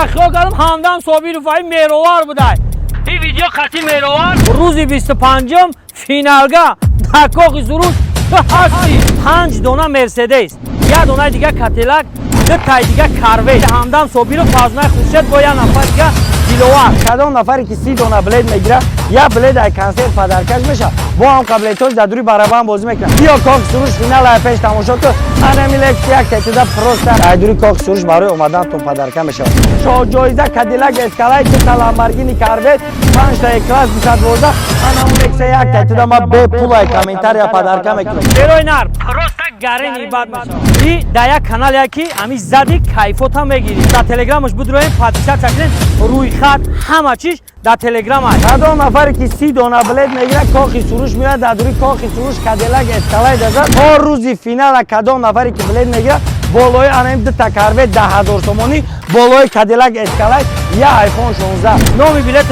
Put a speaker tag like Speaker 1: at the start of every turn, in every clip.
Speaker 1: Майра хиёл кардам, Ҳамдам Собиров ай Меровар будай. Ин видео қати Меровар. Рӯзи 25-ум финалга дар Кохи Суруш ту ҳасти. Панҷ дона Мерседес, як донаи дига Кадиллак, дутай дига Корвет. Ҳамдам Собиров, Фазнаи Хуршед бо як нафар дига, Диловар.
Speaker 2: Кадом нафаре ки 30 дона билет мегира, як билет ай консерт подаркаш меша. Бо ҳам қаблетош дар дури барабан бозӣ мекунад. Биё Кохи Суруш, финал ай пеш тамошо кун. Анами Лекс як тетида просто ай дури Кохи Суруш барои омадантон подарка мешавад. Шоҳҷоиза Кадиллак Эскалейд, дута Ламборгини Корвет, панҷта Е-класс 212. Анаму Лекса як тетида ма бепул ай комментария подарка мекунам.
Speaker 1: Берои нар просто гарени бад мешавад. И дар як канал яки ами зади кайфота мегирӣ. Дар телеграмаш будроем, подписаться кунед, рӯйхат ҳама чиш дар телеграм ай.
Speaker 2: Кадом нафаре ки 30 дона билет мегира, Кохи Суруш меояд, дар дури Кохи Суруш Кадиллак Эскалейд азад то рӯзи финала. Кадом нафаре ки билет мегира, болои анаим дута Корвет 10 000 сомонӣ, болои Кадиллак Эскалейд як Айфон 16.
Speaker 1: Номи билет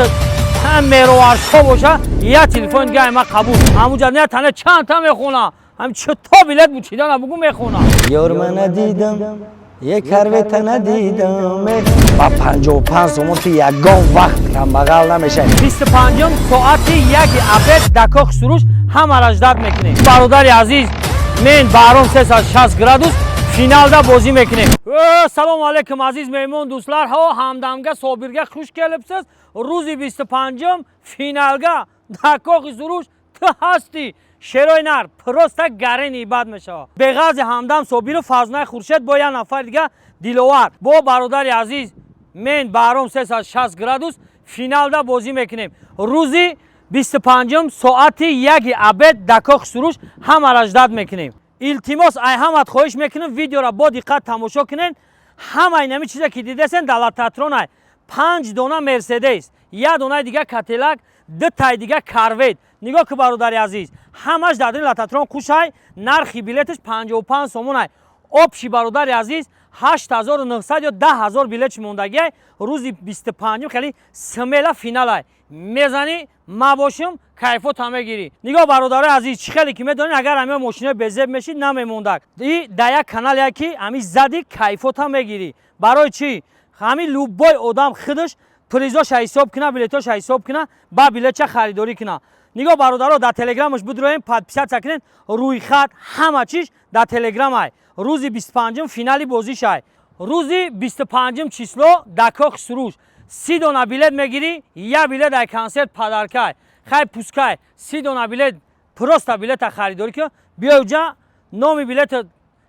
Speaker 1: ҳам Мероваршо боша, як телефон дига ай ма қабул. Ҳамуҷа не тане чандта мехона. Ҳам чито билет бучидана бугу мехона.
Speaker 2: Ёр, ма надидам, як Корвета надидам. Ба 55 сомон ту ягон вақт камбағал намешавӣ.
Speaker 1: 25-ум соати 1 обед дар Кохи Суруш ҳамаро ждать мекунем. Бародари азиз, мен Баҳром 360 градус финалда бозӣ мекунем. Салому алайкум, азиз меҳмон, дӯстлар. Ҳо, Ҳамдамга, Собирга хуш келибсиз. Рӯзи 25-ум финалга дар Кохи Суруш ту ҳастӣ. Шерои нар просто гарени бад мешавад. Беғарзи Ҳамдам Собиров, Фазнаи Хуршед бо як нафар дига, Диловар. Бо бародари азиз, мен Баҳром 360 градус финалда бозӣ мекунем. Рӯзи 25-ум соати 1 обед дар Кохи Суруш ҳамаро ждать мекунем. Илтимос, ай ҳамат хоҳиш мекунем, видеоро бо диққат тамошо кунед. Ҳамаи нами чизе ки дидесен дар лототронай: панҷ дона Мерседес, як донаи дига Кадиллак, дутай дига Корвет. Нигоҳ ку, бародари азиз, ҳамаш дар дини лототрон қушай. Нархи билеташ 55 сомонай. Общий, бародари азиз, 8900 ё 10 000 билетш мондагиай. Рӯзи 25-ум хеле смело финалай мезанӣ, ма бошум, кайфота мегирӣ. Нигоҳ, бародарои азиз, чӣ хеле ки медонед, агар ҳамиё мошинои безеб мешид, намемондак. И дар як канале ки ҳами зади кайфота мегирӣ. Барои чӣ? Ҳами любой одам худаш призоша ҳисоб куна, билетоша ҳисоб куна, ба билетча харидорӣ куна. Нигоҳ, бародаро, дар телеграмаш бидроем, подписаться кунед, рӯйхат ҳама чиш дар телеграмай. Рӯзи 25-ум финали бозишай. Рӯзи 25-ум число дар Кохи Суруш 30 дона билет мегирӣ, як билет ай консерт подаркай. Хай, пускай 30 дона билет, просто билета харидорӣ кун, биёй уҷа, номи билета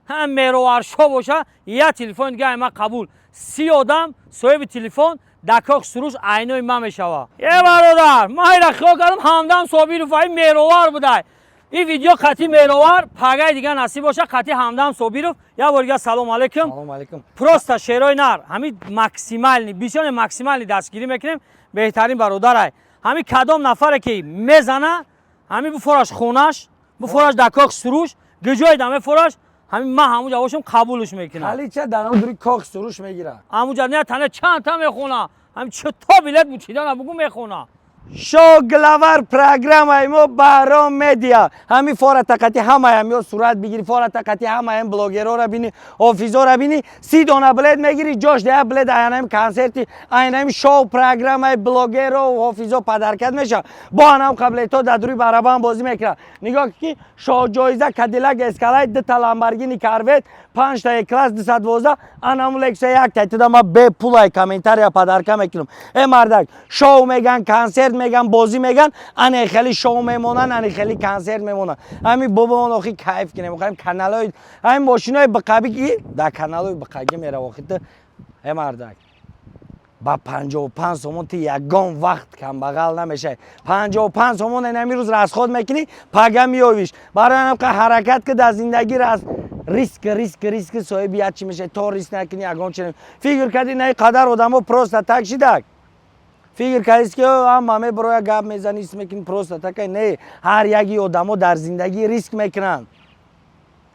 Speaker 1: ҳам Мероваршо боша, як телефон дига ай ма қабул. 30 одам соҳиби телефон дар Кохи Суруш айнои ма мешава. Е бародар, майра хиёл кардам, Ҳамдам Собиров ай Меровар будай. Ин видео қати Меровар, пагаи дига насиб боша, қати Ҳамдам Собиров. Як бор дига салому алайкум.
Speaker 2: Салому алайкум.
Speaker 1: Просто шерои нар ҳами максимальный, бисёре максимальный дастгирӣ мекунем. Беҳтарин бародарай. Ҳами кадом нафаре ки мезана, ҳами буфораш хонаш, буфораш дар Кохи Суруш, гиҷое да мефораш, ҳами ман ҳамуҷа бошам, қабулш мекунам.
Speaker 2: Ҳалича дар дури Кохи Суруш мегира.
Speaker 1: Ҳамуҷа не тане чандта мехона. Ҳами чито билет бучидана бугу мехона.
Speaker 2: Шоу главар программаи мо Баҳром Медиа. Ҳами фора тақати ҳамаям ё сурат бигирӣ, фора тақати ҳамаям блогерора бини, офизора бини. 30 дона билет мегирӣ, ҷош да як билет айнами консерти, айнами шоу программаи блогеро, ҳофизо подаркат меша. Бо анам қаблето дар дури барабан бозӣ мекунад. Нигоҳ ки шоҳҷоиза Кадиллак Эскалейд, дута Ламборгини Корвет, панҷта Е-класс 212, анаму Лекса як тайтида ма бепулай комментария подарка мекунам. Э мардак, шоу меган, консерт меган, бозӣ меган, ане хеле шоу мемонанд, ане хеле консерт мемонанд. Ҳами бобомон охи кайф кинем, мехоҳем каналҳои ҳамин мошинои биқаби ки дар каналҳои биқагӣ мерав. Охи ту, э мардак, ба 55 сомон ту ягон вақт камбағал намешавӣ. 55 сомон инами рӯз расход мекунӣ, пага меёвиш. Барои ҳамқа ҳаракат ки дар зиндагӣ риск, риск, риск, соҳиби як чӣ мешавӣ. То риск накунӣ, ягон чи фикр кардӣ на қадар одамо просто так шидак. Фикр кардист ки ҳама мебароя, гап мезанӣ, ис мекунӣ, просто такай не. Ҳар яки одамо дар зиндагӣ риск мекунанд.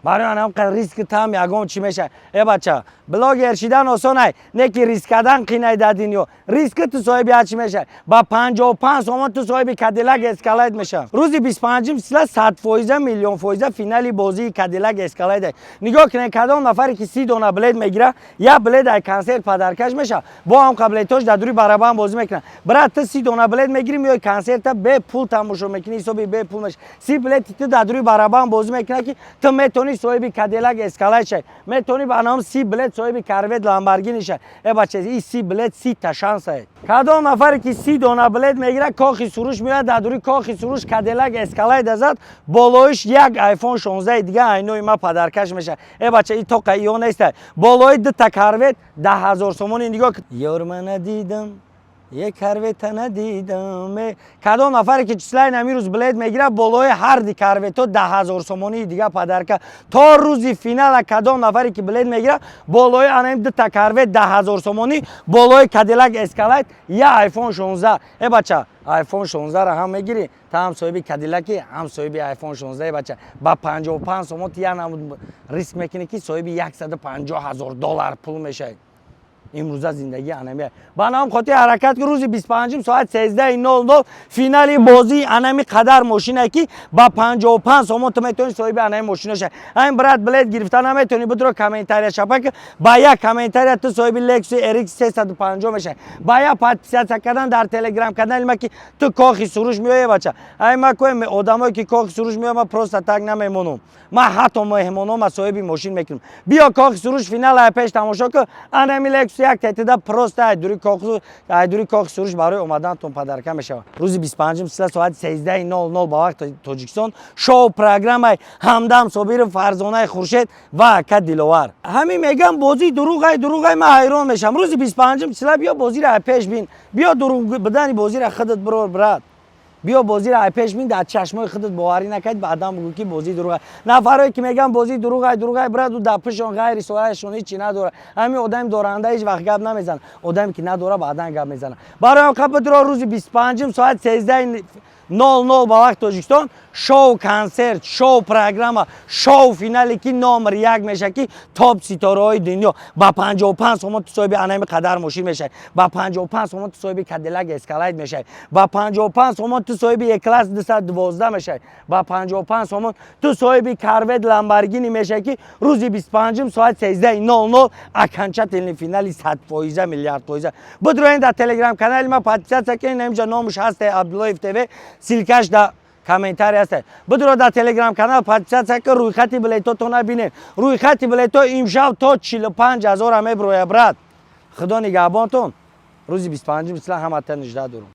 Speaker 2: Барои анам риск там ягон чӣ меша. Э бача, блогер шидан осонай, не ки риск кардан қинай дар дунё. Риски ту соҳиби ҳар чӣ меша. Ба 55 сомон ту соҳиби Кадиллак Эскалейд меша. Рӯзи 25 числа 100%, миллион фоиза финали бозии Кадиллак Эскалейд. Нигоҳ кунед, кадом нафаре ки 30 дона билет мегира, як билет ай консерт подарка ш меша, бо ҳам қаблетош дар дури барабан бозӣ мекунад. Брат, ту 30 дона билет мегирӣ, меои, консерта бепул тамошо мекунӣ, ҳисоби бепул меша. 30 билети ту дар дури барабан бозӣ мекунад, ки ту метавонӣ соҳиби Кадиллак Эскалейд шавӣ, метавонӣ ба ном 30 билет соҳиби Корвет, Ламборгини шавӣ. Э бача, и 30 билет 30 та шанс ае. Кадом нафаре ки 30 дона билет мегирад, Кохи Суруш меояд, дар дури Кохи Суруш Кадиллак Эскалейда зад, болоиш як Айфон 16 дига айнои ма подарка ш мешавад. Э бача, и тоқа иё неста, болои дута Корвет 10 000 сомони. Нигоҳ, ёрма надидам, як Корвета надидам. Кадом нафаре ки числаи намирӯз билет мегирад, болои ҳарди Корвето 10 000 сомонии дига подарка то рӯзи финала. Кадом нафаре ки билет мегирад, болои анаим дута Корвет 10 000 сомонӣ, болои Кадиллак Эскалайт як Айфон 16. Э бача, Айфон 16 ра ҳам мегирӣ, та ҳам соҳиби Кадиллаки, ҳам соҳиби Айфон 16. Бача, ба 55 сомон ту як намуд риск мекунӣ, ки соҳиби 150 ҳазор доллар пул мешавӣ. Имрӯза зиндагӣ анами. Ба нам хотир ҳаракат ки рӯзи 25 соат 13:00 финали бозии анами қадар мошине, ки ба 55 сомон ту метавонӣ соҳиби анами мошино шавӣ. Ҳамин, брат, билет гирифта наметавонӣ, бидро комментария шапак. Ба як комментария ту соҳиби Лексуси RX 350 мешавӣ. Ба як подписаться кардан дар Телеграм канали ма, ки ту Кохи Суруш меоӣ. Бача, ай ма коем одамое ки Кохи Суруш меоя, ма просто так намемонам, ма ҳатто меҳмонома соҳиби мошин мекунам. Биё Кохи Суруш, финала пеш тамошо кун. Анами Лексус як тетида просто айдури Кохи Суруш барои омаданатон подарка мешавад. Рӯзи 25 числа соати 13:00 ба вақти Тоҷикистон шоу программаи Ҳамдам Собиров, Фарзонаи Хуршед ва ака Диловар. Ҳамин мегам, бозии дурӯғай, дурӯғай, ман ҳайрон мешавам. Рӯзи 25 числа биё, бозиро пеш бин, биё, дурӯғ будани бозиро худат бирор. Брат, биё, бозиро ай пеш бин, дар чашмои худат боварӣ накард, баъдан бугӯ, ки бозӣ дурӯғай. Нафарое ки мегӯянд, бозӣ дурӯғай, дурӯғай, брат, ӯ дар пишон ғайри сояшон ҳечи надорад. Ҳамин одами доранда ҳеҷ вақт гап намезанад, одаме ки надора, баъдан гап мезанад. Барои ҳам қабидро рӯзи 25-ум соати 13:00 ба вақти Тоҷикистон шоу консерт, шоу программа, шоу финале, ки номер як мешавад, ки топ ситораҳои дунё. Ба 55 сомон ту соҳиби анами қадар мошин мешавӣ, ба 55 сомон ту соҳиби Кадиллак Эскалайд мешавӣ, ба 55 сомон ту соҳиби Е-класс 212 мешавӣ, ба 55 сомон ту соҳиби Корвет, Ламборгини мешавӣ, ки рӯзи 25-ум соати 13:00 окончательный финали 100%, миллиард фоиза. Бидроен, дар Телеграм канали ма подписаться кунед, инҷа номуш ҳаст, Абдуллоев ТВ, ссылка ш дар комментарий ҳаст. Бидро, дар Телеграм канал подписаться ки рӯйхати билетотона бинед. Рӯйхати билето имшаб то 45 ҳазора меброя. Брат, худо нигаҳбонтон. Рӯзи 25 мисла ҳамата нижда дорум.